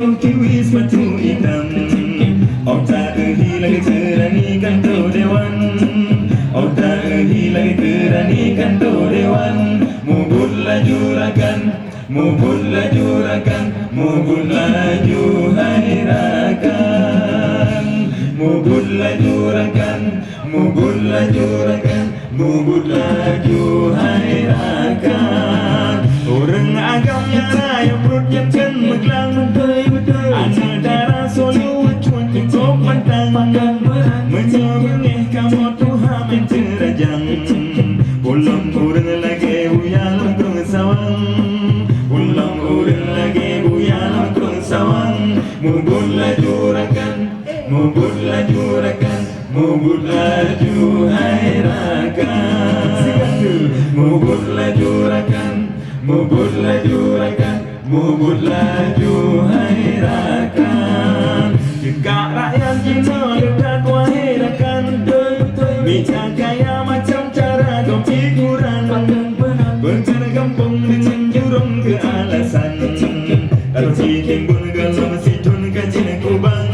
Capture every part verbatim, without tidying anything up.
Kiwi sepatu itam. Ota euhi lagèe keurani kantô dewan. Ota euhi lagèe keurani kantô dewan. Mubuet laju rakan, mubuet laju rakan, mubuet laju hai rakan. Mubuet laju rakan, mubuet laju rakan, mubuet laju hai rakan. Ureueng agam nyang na nyang pruet nyang kheun meuglang, aneuk dara solo cuan cukôp mantang. Meunyoe beungéh kamoe tuha meuteurajang, pulang ureueng lagèe buya lam krueng sawang. Pulang ureueng lagèe buya lam krueng sawang. Mubuet laju rakan, mubuet laju rakan, mubuet laju hai rakan. Mubuet laju rakan, mubuet laju rakan, mubuet laju hai rakan. Ceukak rakyat jinoe leukat wahé rakan. Mita kaya macam cara gom hiburan. Beuncar gampông deungon jurông keu alasan. Ka lheueh jitimbun gohlom sithôn ka jeuet kubang.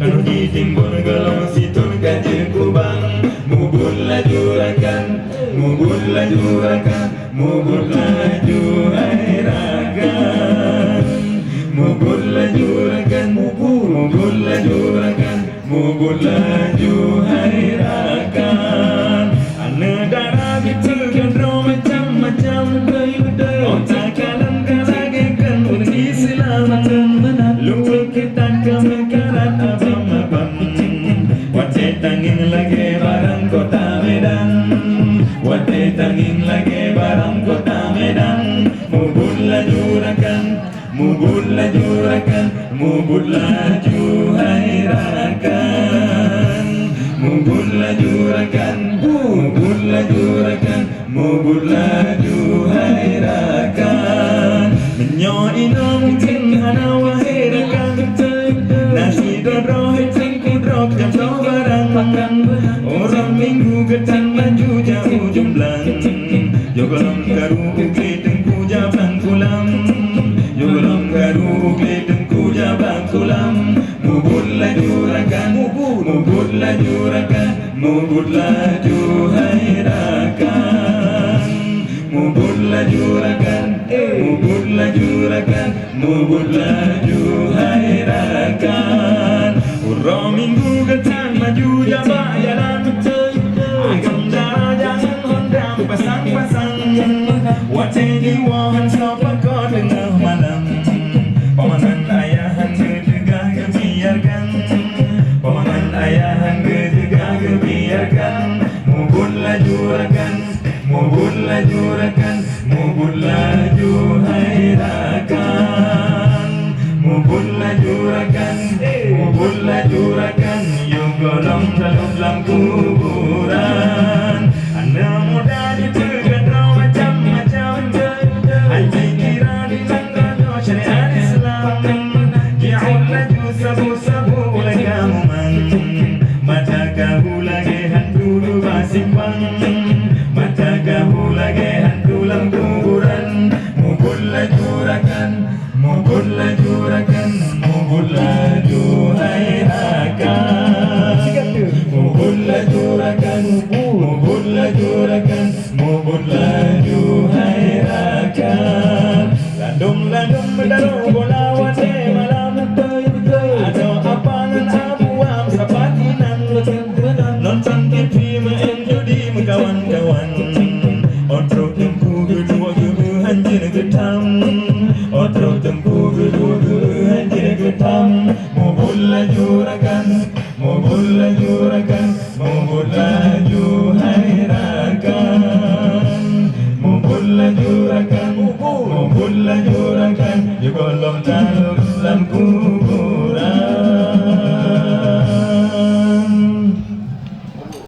Ka lheueh jitimbun gohlom sithôn ka jeuet kubang. Mubuet laju rakan, mubuet laju rakan, mubuet laju hai rakan. Mubuet laju rakan, mubuet, mubuet laju rakan, mubuet laju hai rakan. Aneuk dara geupeugah droe macam-macam. Ota kalon ka lagèe kheun ureueng Islam. Luwah keutat ka meukarat abang-abang. Watèe tangieng lagèe barang kota Medan. Watèe tangieng lagèe barang kota Medan. Mubuet laju rakan, mubuet laju rakan, mubuet laju hai rakan. Mubuet laju rakan, mubuet laju rakan, mubuet laju hai rakan. Meunyoe inoe mungken hana wahé rakan, na sidroe-droe hai teungku droe kacok barang. Uroe Minggu geutan maju jak u Jumblang. Yôh gohlom karu u glé teungku jak Blang Kulam. Yôh gohlom karu u glé teungku jak Blang Kulam. Mubuet laju rakan, mubuet, mubuet laju rakan, mubuet laju hai rakan. Mubuet laju rakan, mubuet laju rakan, mubuet laju hai rakan. Uroe Minggu geutan maju jak bak jalan. Agam dara jangan honda pasang-pasang. Watèe jiwoe han soe pakon teungoh malam. Pamangan ayah han geuteugah geubiarkan. Pamangan ayah han geuteugah geubiarkan. Mubuet laju rakan, mubuet laju rakan, mubuet laju hai rakan. Mubuet laju rakan, mubuet laju rakan, yôh gohlom dalam, dalam kuburan. Aneuk muda dipeugah droe macam-macam. Hai jikira di tangga nyoe syariat Islam. Jiôh laju sabu-sabu ulèe kamoe man. Mata kahu lagèe hantu dua simpang. Mata kahu lagèe hantu lam kuburan. Mubuet laju rakan, mubuet laju rakan, mubuet laju hai rakan. Mubuet laju rakan, mubuet laju rakan, mubuet laju hai rakan. Ladôm-ladôm meudaroe bola watèe malam. Adoe apa ngon abuam sapat inan. Nonton T V meu'en judi meukawan-kawan. Ôh trôk teungku geuduek geueu han jeuet geutam. Ôh trôk teungku geuduek geueu han jeuet geutam. Mubuet laju rakan, mubuet laju rakan, mubuet laju hai rakan. Mubuet laju rakan, mubuet laju rakan, yôh gohlom tan